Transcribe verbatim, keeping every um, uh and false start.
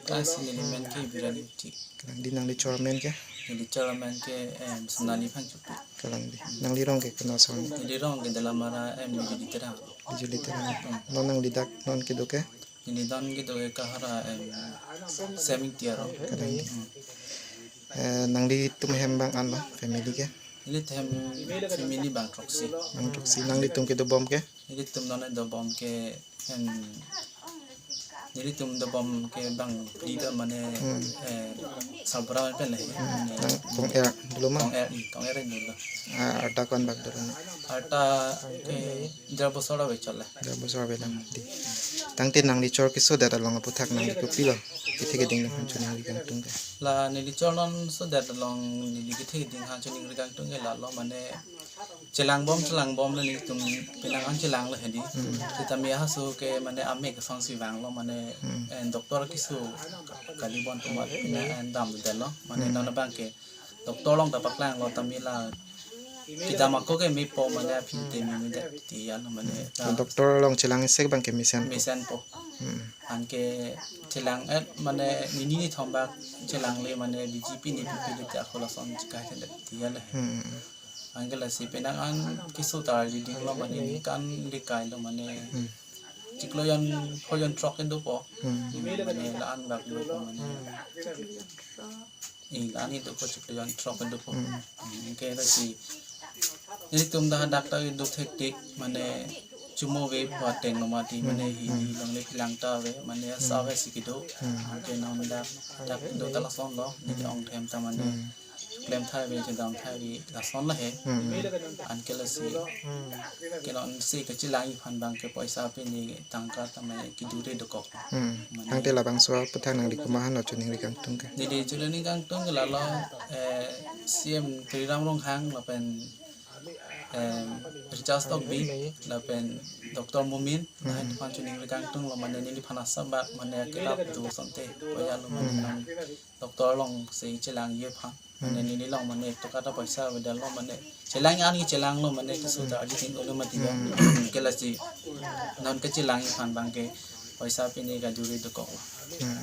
Lasi neli men ke Biren Ingti. Kalang di, nangli chor amen ke? Neli chor amen ke, em, Sonali Phangchopi. Kalang di. Nangli rong ke kona son? Neli rong ke Dalamara, em, Bijuli Terang. Bijuli Terang. Hmm. Non nangli dak non kedo ke? Neli dak kedo ke Kahara, em, Semingti arong. Kalang di. Hmm. Eh, nanglitum hem bang an lo, family ke? Nelitum family bang throksi. Bang throksi. Nanglitum kedobom ke? Nelitum non dobom ke, em, nelitum dobom ke bang phli do mane, hmm, eh, Sabra pen le. Hmm. Mane nang kong-er dolo ma? Kong-er, hmm, kong-er dolo. Ah, arta ko-an bak dolo? Arta ke der bosor ave chot le. Der bosor ave lang di. Tangte nangli chor kesodet along aphuthak nangli kopilo kethe keding nangphan choningri kangtung ke? La neli chor non sodet along neli kethe keding nangphan choningri kangtung ke lalo mane chelangbom chelangbom le nelitum penang an chelanglo hedi. Hmm. Sitame haso ke mane amek asonsi vanglo mane, hmm, eh, doctor keso kali bon tomat pine, eh, damdetlo mane, hmm, non abang ke doctor along ta paklanglo tame la kedam ako ke mepo mane aphi te, hmm, memedet ti ya lo mane. Hmm. La doctor along chelang isi abang ke mesenpo. Mesenpo. Hmm. Anke chelang, eh, mane nini nithom bak chelangle mane B J P ni P P D te ako lason chikai te ti ya le. Hmm. Anke lasi penang an keso ta reading lo mane ningkan lekai lo mane. Hmm. Chiklo jon pho jon throk kedopo. Hmm. Mane la-an bak dopo mane. Hmm. Eh, la-an kedopo, chiklo jon throk kedopo. Hmm. Hmm, anke lasi nelitum dak dak ta kedo thektik mane chumo ave pu ateng lo mati mane, hmm, hi, hmm, hi longle phelang ta ave mane, hmm, asa ave si kedo. Hmm. Anke non dak dak do ta lason lo, neli, hmm, ong them ta mane. Hmm. Klem thai ave, chedam thai ave, lason lo he. Hmm. Anke lasi, hmm, ke non si kachelangji aphan bang ke poisa pine tangka ta mane kedure dokok. Hmm. Mane tangte labangso aphuthak nangli komat aphan lo choningri kangtung ke? Neli choningri kangtung ke lalo, eh, C M Tuliram Ronghang lapen, em, Richard Tokbi lapen Doctor Momin, hmm, lahai aphan choningri kangtung lo mane neliphan asap bak mane akilap do asonte koya lo mane, hmm, nang doctor along si chelangji aphan. Mane, hmm, neli along mane tokata poisa avedet lo mane chelang an ke chelanglo mane keso ta ardi tin olo mati ya. Hmm. Anke lasi non kachelangji aphan bang ke poisa pine kajuri dokok lo. Hmm.